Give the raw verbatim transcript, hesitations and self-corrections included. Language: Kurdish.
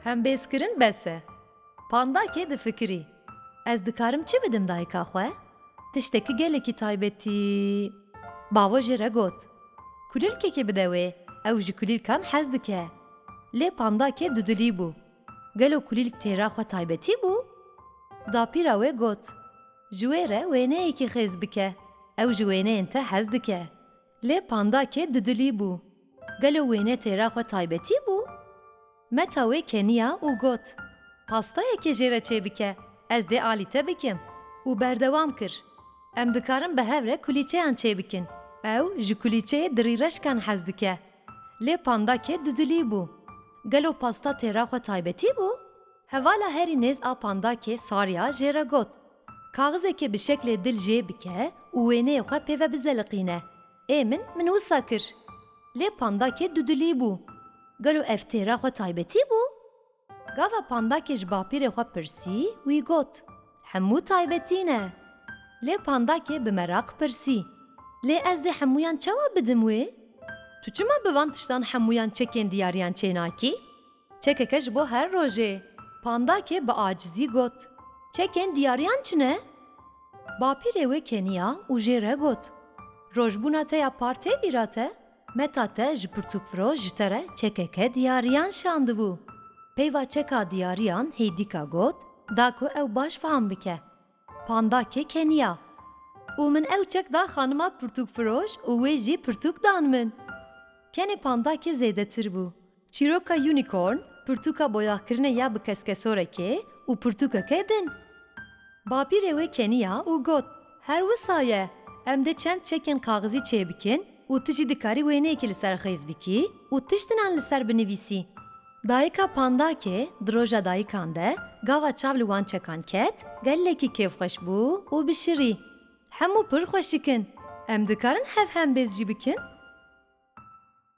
Hembêzkirin bes e. Pandakê difikirî. Ez dikarim çi bidim dayika xwe? Tiştekî gelekî taybetî. Bavo jê re got. Kulîlkekê bide wê, ew ji kulîlkan hez dike. Lê pandakê dudilî bû. Gelo kulîlk têra xwe taybetî bû? Dapîra wê got. Ji wê re wêneyekî xêz bike. Ew ji wêneyên te hez dike. Lê pandakê dudilî bû. Gelo wêne têra xwe taybetî bû? Meta wê keniya û got, pastayekê jê re çêbike, ez dê alî te bikim. Û berdewam kir, em dikarin bi hev re kulîçeyan çêbikin. Ew ji kulîçeyê dirîreşkan hez dike. Lê pandakê dudilî bû. Gelo pasta têra xwe taybetî bû? Hevala herî nêz a pandakê Sarya jê re got, kaxizekê bi şeklê dil jê bike û wêneyê xwe pê ve bizeliqîne. Ê min, min wisa kir. Lê pandakê dudilî bû. Gelo ev têra xwe taybetî bû? Gava pandakê ji bapîrê xwe pirsî, wî got, hemû taybetî ne. Lê pandakê bi meraq pirsî, lê ez dê hemûyan çawa bidim wê? Tu çima bi van tiştan hemûyan çekên diyariyan çênakî? Çekeke ji bo her rojê. Pandakê bi acizî got, çekên diyariyan çi ne? Bapîrê wê keniya û jê re got, rojbûna te ya par tê bîra te? Meta te ji pirtûkfiroş ji te re çekeke diyariyan şandibû. Peyva çeka diyariyan hêdîka got, da ku ew baş fam bike. Pandakê keniya. Û min ew çek da xanima pirtûkfiroş û wê jî pirtûk dan min. Kenê pandakê zêdetir bû. Çîroka unicorn, pirtûka boyaxkirinê ya bi keskesorekê û pirtûkeke din. Bapîrê wê keniya û got, her wisa ye, em dê çend çekên kaxizî çêbikin û tu jî dikarî wêneyekî li ser xêz bikî û tiştinan li ser binivîsî. Dayika pandakê di roja dayikan de gava çav li wan çekan ket, gelekî kêfxweş bû û bişirî. Hemû pir xweşik in. Em dikarin hev hembêz jî bikin?